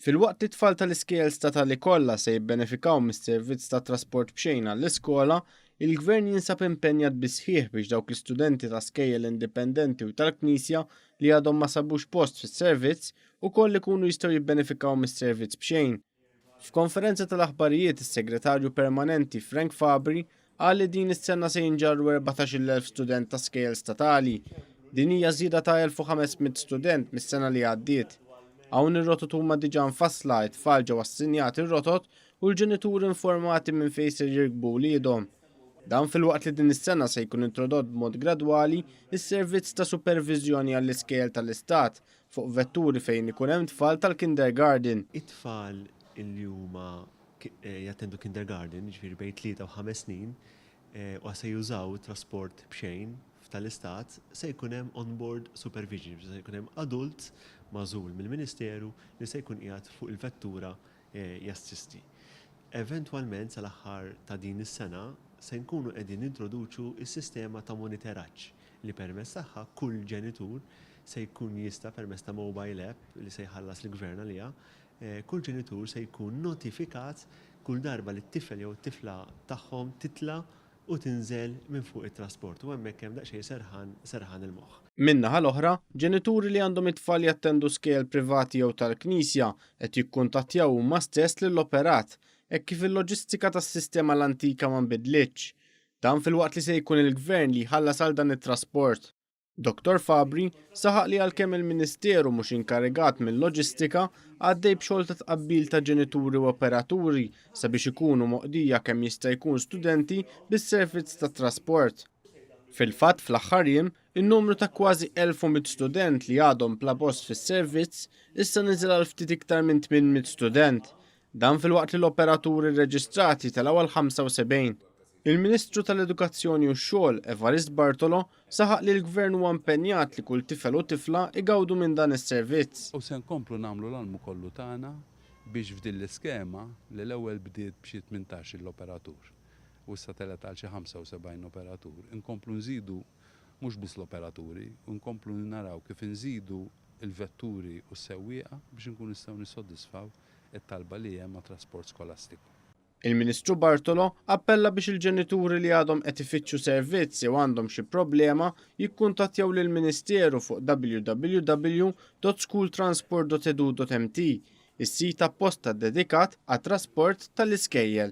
Filwaqt li t-tfal tal-iskejjel statali kollha se jibbenefikaw mis-servizz ta' trasport b'xejn għall-iskola, il-Gvern jinsab impenjat bis-sħiħ biex dawk l-istudenti ta' skejjel indipendenti u tal-Knisja li għadhom ma sabux post fis-servizz ukoll ikunu jistgħu jibbenefikaw mis-servizz b'xejn. F'konferenza tal-aħbarijiet is-Segretarju Permanenti Frank Fabri qal li din is-sena se jinġarru 14,000 student ta' skejjel statali. Din hija żieda ta' 1,500 student mis-sena li għaddiet. Hawn ir-rotot huma diġà mfassla, it-tfal ġew assinjati r-rotot u l-ġenituri informati minn fejn ser jirkbu wliedhom. Dan filwaqt li din is-sena se jkun introdott b'mod gradwali s-servizz ta' superviżjoni għall-iskejjel tal-Istat fuq vetturi fejn ikun hemm tfal tal-kindergarten. It-tfal li huma jattendu kindergarten, jiġifieri bejn 3 u 5 snin, u se jużaw it-trasport b'xejn tal-Istat, se jkun hemm on-board supervision, jiġifieri se jkun hemm adult magħżul mill-Ministeru li se jkun qiegħed fuq il-vettura jassisti. Eventwalment sal-aħħar ta' din is-sena se nkunu qegħdin nintroduċu s-sistema ta' moniteraġġ li permezz tagħha kull ġenitur se jkun jista' permezz ta' mobile app li se jħallas l-Gvern għaliha, kull ġenitur se jkun notifikat kull darba li t-tifel jew it-tifla tagħhom titla' u tinżel minn fuq it-trasport u hemmhekk hemm daqsxejn serħan serħan il-moħħ. Min-naħa l-oħra, ġenituri li għandhom it-tfal jattendu skejjel privati jew tal-Knisja qed jikkuntattjaw huma stess lill-operat, hekk kif il-loġistika tas-sistema l-antika ma nbidlitx. Dan filwaqt li se jkun il-Gvern li jħallas għal dan it-trasport. Dottor Fabri saħaq li għalkemm il-Ministeru mhux inkarigat mil-loġistika, għaddej b'xogħol ta' tqabbil ta' ġenituri u operaturi sabiex ikunu moqdija kemm jista' jkun studenti bis-servizz tat-trasport. Fil-fatt fl-aħħar jiem, in-numru ta' kważi 1,100 student li għadhom bla post fis-servizz issa niżel għal ftit iktar minn 800 student. Dan filwaqt li l-operaturi rreġistrati telgħu għal 75. Il-Ministru tal-Edukazzjoni u x-Xogħol, Evarist Bartolo, saħaq li l-Gvern huwa impenjat li kull tifel u tifla igawdu minn dan is-servizz. U se nkomplu nagħmlu l-almu kollu tagħna biex f'din l-iskema, li l-ewwel bdiet b'xi 18-il operatur u issa telgħet għal xi 75 operatur, inkomplu nżidu mhux biss l-operaturi, u nkomplu naraw kif inżidu l-vetturi u s-sewwieqa biex inkunu nistgħu nissodisfaw it-talba li hemm għat-trasport skolastiku. Il-Ministru Bartolo appella biex il-ġenituri li għadhom qed ifittxu servizz jew għandhom xi problema jikkuntattjaw lill-Ministeru fuq www.schooltransport.edu.mt, is-sit apposta ddedikat għat-trasport tal-iskejjel.